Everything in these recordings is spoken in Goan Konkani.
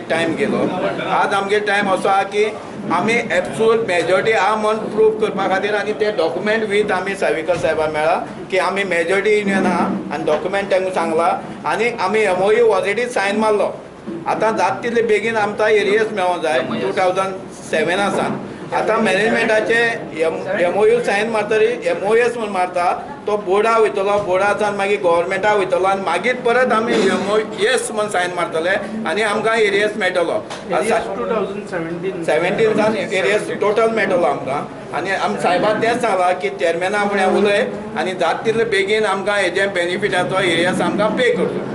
टायम गेलो. आज आमगे टायम असो आहा की आमी एब्सोल्यूट मेजॉरिटी आहा म्हूण प्रूव करपा खातीर आनी ते डॉक्युमेंट वीथ आमी साविकर साहेबा मेळ्ळा की आमी मेजॉरिटी युनियन आहा आनी डॉक्युमेंट तांकां सांगला आनी आमी एमओयू ऑलरेडी सायन मारलो. आतां जाता तितले बेगीन आमकां एरियस मेळोंक जाय 2007 सावन. आतां मॅनेजमेंटाचे एमओयू सायन मारतरी एमओएस म्हूण मारता तो बोर्डा वयतलो, बोर्डा सावन मागीर गव्हर्मेंटा वयतलो आनी मागीर परत आमी एमओएस म्हूण सायन मारतले आनी आमकां एरियस मेळटलो. 17 सावन एरियस टोटल मेळटलो आमकां. आनी आमी सायबान तेंच सांगलां की चेअरमॅना फुडें उलय आनी जाता तितले बेगीन आमकां हेजे बेनिफिटाचो एरियस आमकां पे करचो.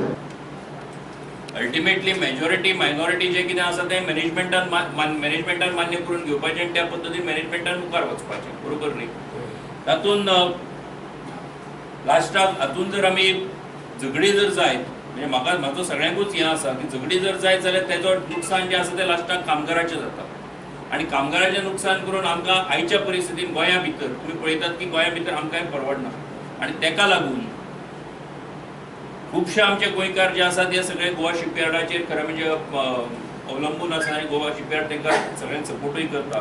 अल्टिमेटली मेजॉरिटी मायनॉरिटी जे कितें आसा तें मॅनेजमेंटान मॅनेजमेंटान मान्य करून घेवपाचें आनी त्या पद्दतीन मॅनेजमेंटान मुखार वचपाचें, बरोबर न्ही? तातूंत लास्टाक हातूंत जर आमी झगडी जर जायत म्हणजे म्हाका म्हाजो सगळ्यांकूच हें आसा की झगडी जर जायत जाल्यार तेजो नुकसान जें आसा तें लास्टाक कामगाराचें जाता आनी कामगाराचें नुकसान करून आमकां आयच्या परिस्थितीन गोंया भितर तुमी पळयतात की गोंया भितर आमकां हें परवडना आनी तेका लागून खुबशे आमचे गोंयकार जे आसा ते सगळे गोवा शिपयार्डाचेर खरें म्हणजे अवलंबून आसा आनी गोवा शिपयार्ड तांकां सगळ्यांक सपोर्टूय करता.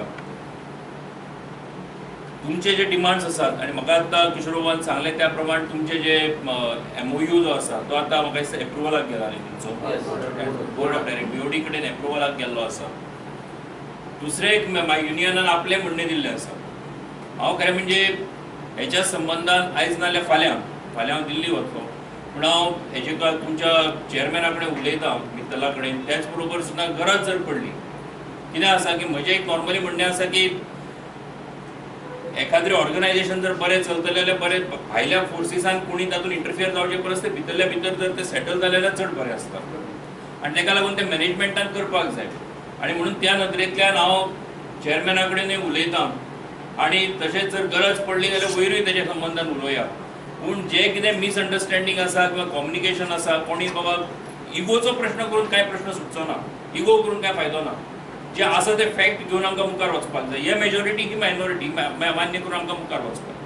तुमचे जे डिमांड्स आसात आनी म्हाका आतां किशोरबाबान सांगलें त्या प्रमाण तुमचे जे एमओयू जो आसा तो आतां म्हाका दिसता एप्रुवलाक गेला न्ही तुमचो बोर्ड ऑफ डायरेक्ट बीओडी कडेन एप्रुवलाक गेल्लो आसा. दुसरें एक युनियनान आपलें म्हणणें दिल्लें आसा. हांव खरें म्हणजे हेच्या संबंदान आयज नाल्यार फाल्यां फाल्यां हांव दिल्ली वतलो पूण हांव हेजे तुमच्या चेअरमॅना कडेन उलयतां मित्तला कडेन, त्याच बरोबर सुद्दां गरज जर पडली कितें आसा की म्हजें एक नॉर्मली म्हणणें आसा की एखाद्रें ऑर्गनायजेशन जर बरें चलतलें जाल्यार बरें भायल्या फोर्सिसान कोणी तातूंत इंटरफियर जावचे परस ते भितरल्या भितर जर ते सेटल जाले जाल्यार चड बरें आसता आनी ताका लागून तें मॅनेजमेंटान करपाक जाय आनी म्हणून त्या नदरेंतल्यान हांव चेअरमॅना कडेनूय उलयतां आनी तशेंच जर गरज पडली जाल्यार वयरूय तेज्या संबंदान उलोवया. पूण जे कितें मिसअंडरस्टँडींग आसा किंवा कॉम्युनिकेशन आसा कोणी बाबा इगोचो प्रश्न करून कांय प्रश्न सुटचो ना, इगो करून कांय फायदो ना. जे आसा ते फॅक्ट घेवन आमकां मुखार वचपाक जाय. हे मेजॉरिटी ही मायनॉरिटी मान्य करून आमकां मुखार वचपाक जाय.